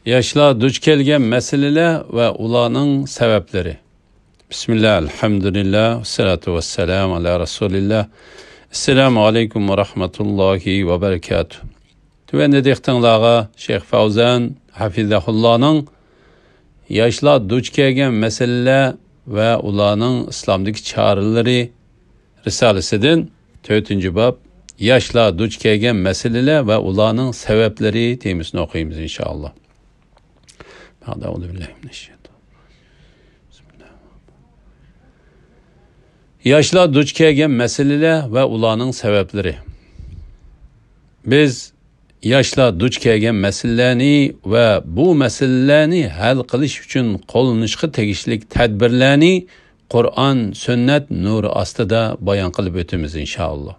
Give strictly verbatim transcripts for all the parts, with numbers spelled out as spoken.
ياشلار دۇچ كەلگەن مەسىلىلەر ۋە ئۇلارنىڭ سەۋەبلىرى. بىسمىللا، ئەلھەمدۇلىللا، ۋەسسالاتۇ ۋەسسالامۇ ئالا رەسۇلىللا. ئەسسالامۇ ئەلەيكۇم ۋە رەھمەتۇللاھى ۋە بەرىكاتۇھ. تۆۋەندە دىققىتىڭلارغا شەيخ فەۋزان ھەفىزەھۇللانىڭ ياشلار دۇچ كەلگەن مەسىلىلەر ۋە ئۇلارنىڭ ئىسلامدىكى چارىلىرى رىسالىسىدىن تۆتىنچى باب، ياشلار دۇچ كەلگەن مەسىلىلەر ۋە ئۇلارنىڭ سەۋەبلىرى تېمىسىنى ئوقۇيمىز، ئىنشائاللا. ياشلار دۇچ كەلگەن مەسىلىلەر ۋە ئۇلارنىڭ سەۋەبلىرى. بىز ياشلار دۇچ كەلگەن مەسىلىلەرنى ۋە بۇ مەسىلىلەرنى ھەل قىلىش ئۈچۈن قوللىنىشقا تېگىشلىك تەدبىرلەرنى قۇرئان، سۈننەت نۇرى ئاستىدا بايان قىلىپ ئۆتىمىز، ئىنشائاللا.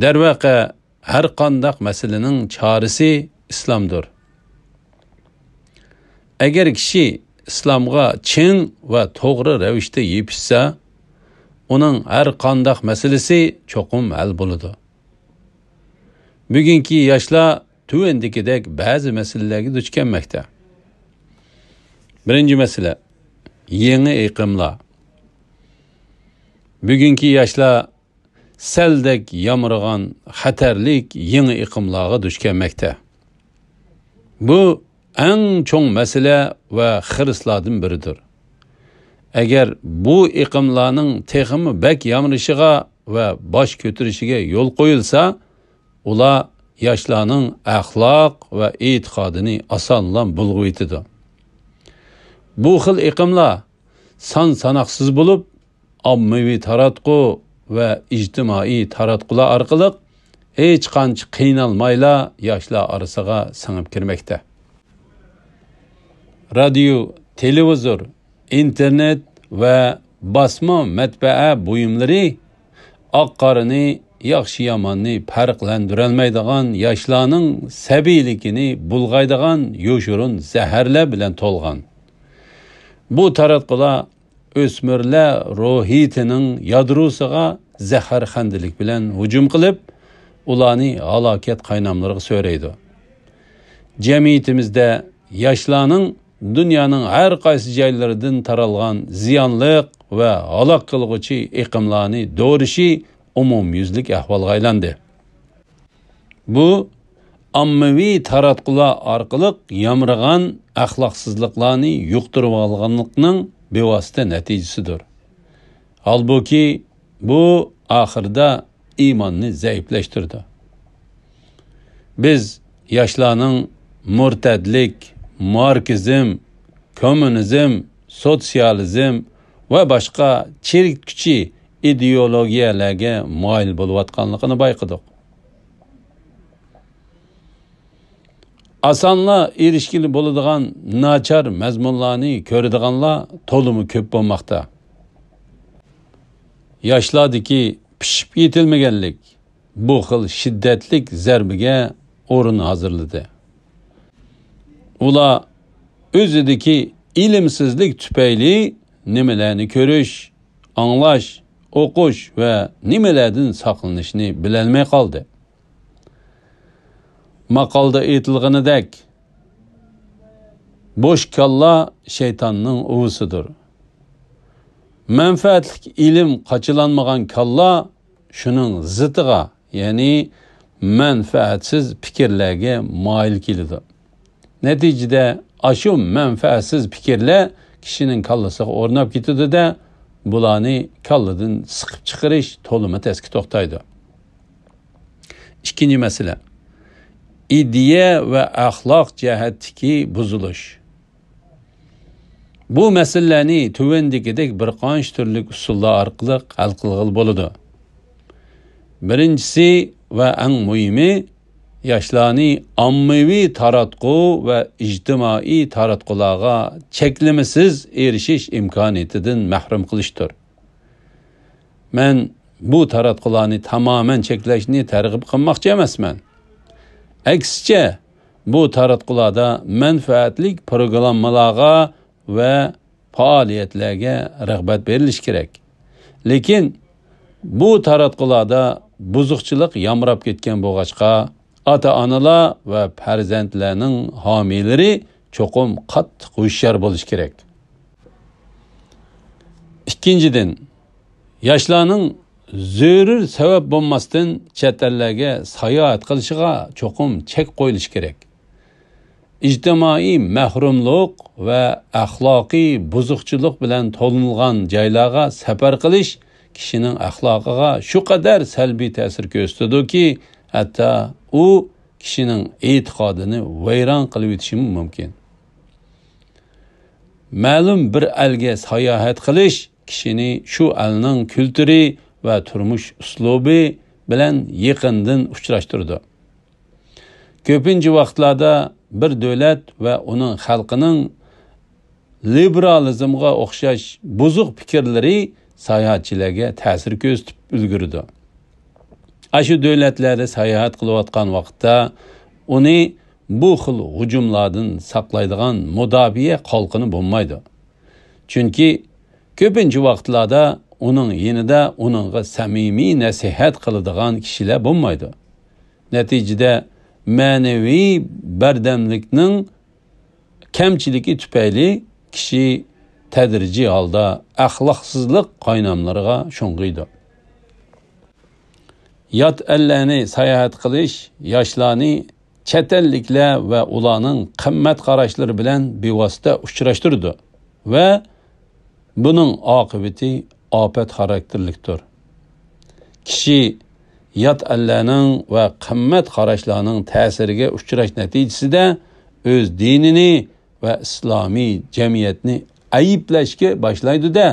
دەرۋەقە، ھەر قانداق مەسىلىنىڭ چارىسى ئىسلامدۇر. ئەگەر كىشى ئىسلامغا چىڭ ۋە توغرا رەۋىشتە يېپىشسا، ئۇنىڭ ھەر قانداق مەسىلىسى چوقۇم ھەل بولىدۇ. بۈگۈنكى ياشلار تۆۋەندىكىدەك بەزى مەسىلىلەرگە دۇچ كەلمەكتە. بىرىنچى مەسىلە، يېڭى ئېقىملار. بۈگۈنكى ياشلار سەلدەك يامرىغان خەتەرلىك يېڭى ئېقىملارغا دۇچ كەلمەكتە. بۇ ئەڭ چوڭ مەسىلە ۋە خىرىسلاردىن بىرىدۇر. ئەگەر بۇ ئېقىملارنىڭ تېخىمۇ بەك يامرىشىغا ۋە باش كۆتۈرۈشىگە يول قويۇلسا، ئۇلار ياشلارنىڭ ئەخلاق ۋە ئېتىقادىنى ئاسانلا بۇلغىۋېتىدۇ. بۇ خىل ئېقىملار سان-ساناقسىز بولۇپ، ئاممىۋى تاراتقۇ ۋە ئىجتىمائىي تاراتقۇلار ئارقىلىق ھېچقانچە قىينالمايلا ياشلار ئارىسىغا سىڭىپ كىرمەكتە. رادىيو، تېلېۋىزور، ئىنتېرنېت ۋە باسما مەتبەئە بۇيۇملىرى ئاق-قارىنى، ياخشى-ياماننى پەرقلەندۈرەلمەيدىغان ياشلارنىڭ سەبىيلىكىنى بۇلغايدىغان يوشۇرۇن زەھەرلەر بىلەن تولغان. بۇ تاراتقۇلار ئۆسمۈرلەر روھىيىتىنىڭ يادروسىغا زەھەرخەندىلىك بىلەن ھۇجۇم قىلىپ، ئۇلارنى ھالاكەت قايناملىرىغا سۆرەيدۇ. جەمئىيىتىمىزدە ياشلارنىڭ دۇنيانىڭ ھەر قايسى جايلىرىدىن تارالغان زىيانلىق ۋە ھالاك قىلغۇچى ئېقىملارنى دورىشى ئومۇميۈزلۈك ئەھۋالغا ئايلاندى. بۇ ئاممىۋى تاراتقۇلار ئارقىلىق يامرىغان ئەخلاقسىزلىقلارنى يۇقتۇرۇۋالغانلىقنىڭ بىۋاسىتە نەتىجىسىدۇر. ھالبۇكى، بۇ ئاخىرىدا ئىماننى زەئىپلەشتۈرىدۇ. بىز ياشلارنىڭ مۇرتەتلىك، ماركسىزم، كوممۇنىزم، سوتسىيالىزم ۋە باشقا چىرىتكۈچى ئىدېئولوگىيەلەرگە مايىل بولۇۋاتقانلىقىنى بايقىدۇق. ئاسانلا ئېرىشكىلى بولىدىغان ناچار مەزمۇنلارنى كۆرىدىغانلار تولىمۇ كۆپ بولماقتا. ياشلاردىكى پىشىپ يېتىلمىگەنلىك بۇ خىل شىددەتلىك زەربىگە ئورۇن ھازىرلىدى. ئۇلار ئۆزىدىكى ئىلىمسىزلىك تۈپەيلى نېمىلەرنى كۆرۈش، ئاڭلاش، ئوقۇش ۋە نېمىلەردىن ساقلىنىشنى بىلەلمەي قالدى. ماقالدا ئېيتىلغىنىدەك، بوش كاللا شەيتاننىڭ ئۇۋىسىدۇر. مەنپەئەتلىك ئىلىم قاچىلانمىغان كاللا شۇنىڭ زىتىغا، يەنى مەنپەئەتسىز پىكىرلەرگە مايىل كېلىدۇ. نەتىجىدە، ئاشۇ مەنپەئەتسىز پىكىرلەر كىشىنىڭ كاللىسىغا ئورناپ كېتىدۇ-دە، بۇلارنى كاللىدىن سىقىپ چىقىرىش تولىمۇ تەسكە توختايدۇ. ئىككىنچى مەسىلە، ئىدىيە ۋە ئەخلاق جەھەتتىكى بۇزۇلۇش. بۇ مەسىلىلەرنى تۆۋەندىكىدەك بىر قانچە تۈرلۈك ئۇسۇللار ئارقىلىق ھەل قىلغىلى بولىدۇ. بىرىنچىسى ۋە ئەڭ مۇھىمى، ياشلارنى ئاممىۋى تاراتقۇ ۋە ئىجتىمائىي تاراتقۇلارغا چەكلىمىسىز ئېرىشىش ئىمكانىيىتىدىن مەھرۇم قىلىشتۇر. مەن بۇ تاراتقۇلارنى تامامەن چەكلەشنى تەرغىب قىلماقچى ئەمەسمەن. ئەكسىچە، بۇ تاراتقۇلاردا مەنپەئەتلىك پروگراممىلارغا ۋە پائالىيەتلەرگە رىغبەت بېرىلىشى كېرەك. لېكىن بۇ تاراتقۇلاردا بۇزۇقچىلىق يامراپ كەتكەن بولغاچقا، ئاتا-ئانىلار ۋە پەرزەنتلەرنىڭ ھامىيلىرى چوقۇم قاتتىق ھوشيار بولۇشى كېرەك. ئىككىنچىدىن، ياشلارنىڭ زۆرۈر سەۋەب بولماستىن چەت ئەللەرگە ساياھەت قىلىشىغا چوقۇم چەك قويۇلۇشى كېرەك. ئىجتىمائىي مەھرۇملۇق ۋە ئەخلاقىي بۇزۇقچىلىق بىلەن تولۇنغان جايلارغا سەپەر قىلىش كىشىنىڭ ئەخلاقىغا شۇ قەدەر سەلبىي تەسىر كۆرسىتىدۇكى، ھەتتا ئۇ كىشىنىڭ ئېتىقادىنى ۋەيران قىلىۋېتىشىمۇ مۇمكىن. مەلۇم بىر ئەلگە ساياھەت قىلىش كىشىنى شۇ ئەلنىڭ كۈلتۈرى ۋە تۇرمۇش ئۇسلۇبى بىلەن يېقىندىن ئۇچراشتۇرىدۇ. كۆپىنچە ۋاقىتلاردا بىر دۆلەت ۋە ئۇنىڭ خەلقىنىڭ لىبېرالىزمغا ئوخشاش بۇزۇق پىكىرلىرى ساياھەتچىلەرگە تەسىر كۆرسىتىپ ئۈلگۈرىدۇ. ئاشۇ دۆلەتلەردە ساياھەت قىلىۋاتقان ۋاقىتتا ئۇنى بۇ خىل ھۇجۇملاردىن ساقلايدىغان مۇداپىئە قالقىنى بولمايدۇ. چۈنكى كۆپىنچە ۋاقىتلاردا ئۇنىڭ يېنىدا ئۇنىڭغا سەمىمىي نەسىھەت قىلىدىغان كىشىلەر بولمايدۇ. نەتىجىدە مەنىۋى بەردەملىكنىڭ كەمچىلىكى تۈپەيلى كىشى تەدرىجىي ھالدا ئەخلاقسىزلىق قايناملىرىغا شۇڭغۇيدۇ. يات ئەللەرنى ساياھەت قىلىش ياشلارنى چەت ئەللىكلەر ۋە ئۇلارنىڭ قىممەت قاراشلىرى بىلەن بىۋاسىتە ئۇچراشتۇرىدۇ ۋە بۇنىڭ ئاقىۋىتى ئاپەت خاراكتېرلىكتۇر. كىشى يات ئەللەرنىڭ ۋە قىممەت قاراشلارنىڭ تەسىرىگە ئۇچراش نەتىجىسىدە ئۆز دىنىنى ۋە ئىسلامىي جەمئىيەتنى ئەيىبلەشكە باشلايدۇ-دە،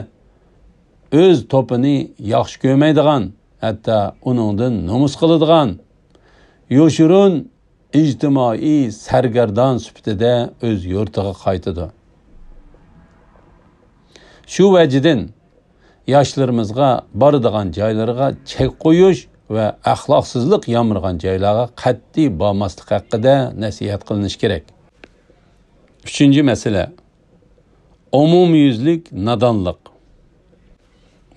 ئۆز توپىنى ياخشى كۆرمەيدىغان، ھەتتا ئۇنىڭدىن نومۇس قىلىدىغان، يوشۇرۇن ئىجتىمائىي سەرگەردان سۈپىتىدە ئۆز يۇرتىغا قايتىدۇ. شۇ ۋەجىدىن، ياشلىرىمىزغا بارىدىغان جايلىرىغا چەك قويۇش ۋە ئەخلاقسىزلىق يامرىغان جايلارغا قەتئىي بارماسلىق ھەققىدە نەسىھەت قىلىنىشى كېرەك. ئۈچىنچى مەسىلە، ئومۇميۈزلۈك نادانلىق.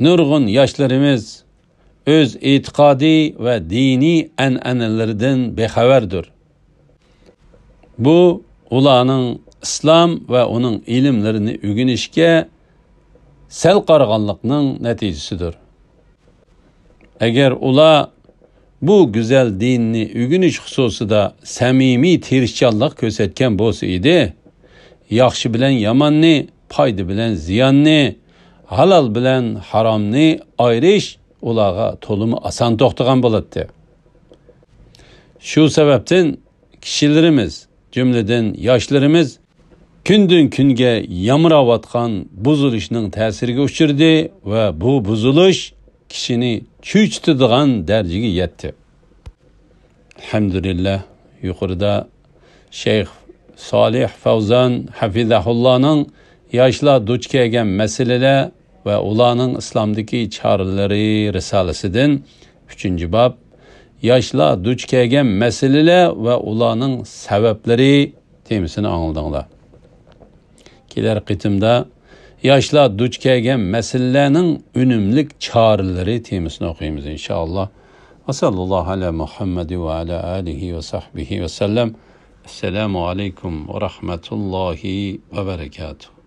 نۇرغۇن ياشلىرىمىز ئۆز ئېتىقادى ۋە دىنىي ئەنئەنىلىرىدىن بىخەۋەردۇر. بۇ ئۇلارنىڭ ئىسلام ۋە ئۇنىڭ ئىلىملىرىنى ئۆگىنىشكە سەل قارىغانلىقنىڭ نەتىجىسىدۇر. ئەگەر ئۇلار بۇ گۈزەل دىننى ئۆگىنىش خۇسۇسىدا سەمىمىي تىرىشچانلىق كۆرسەتكەن بولسا ئىدى، ياخشى بىلەن ياماننى، پايدا بىلەن زىياننى، ھالال بىلەن ھارامنى ئايرىش ئۇلارغا تولىمۇ ئاسان توختىغان بولاتتى. شۇ سەۋەبتىن كىشىلىرىمىز، جۈملىدىن ياشلىرىمىز كۈندىن-كۈنگە يامراۋاتقان بۇزۇلۇشنىڭ تەسىرىگە ئۇچرىدى ۋە بۇ بۇزۇلۇش كىشىنى چۆچۈتىدىغان دەرىجىگە يەتتى. ئەلھەمدۇلىللا، يۇقىرىدا شەيخ سالىھ فەۋزان ھەفىزەھۇللانىڭ ياشلار دۇچ كەلگەن مەسىلىلەر ۋە ئۇلارنىڭ ئىسلامدىكى چارىلىرى رىسالىسىدىن ئۈچىنچى باب، ياشلار دۇچ كەلگەن مەسىلىلەر ۋە ئۇلارنىڭ سەۋەبلىرى تېمىسىنى ئاڭلىدىڭلار. كېلەر قېتىمدا ياشلار دۇچ كەلگەن مەسىلىلەرنىڭ ئۈنۈملۈك چارىلىرى تېمىسىنى ئوقۇيمىز، ئىنشائاللا. ۋەسەللاللاھۇ ئەلا مۇھەممەد ۋە ئەلا ئالىھى ۋە سەھبىھى ۋەسەللەم. ئەسسالامۇ ئەلەيكۇم ۋە رەھمەتۇللاھى ۋە بەرەكاتۇھ.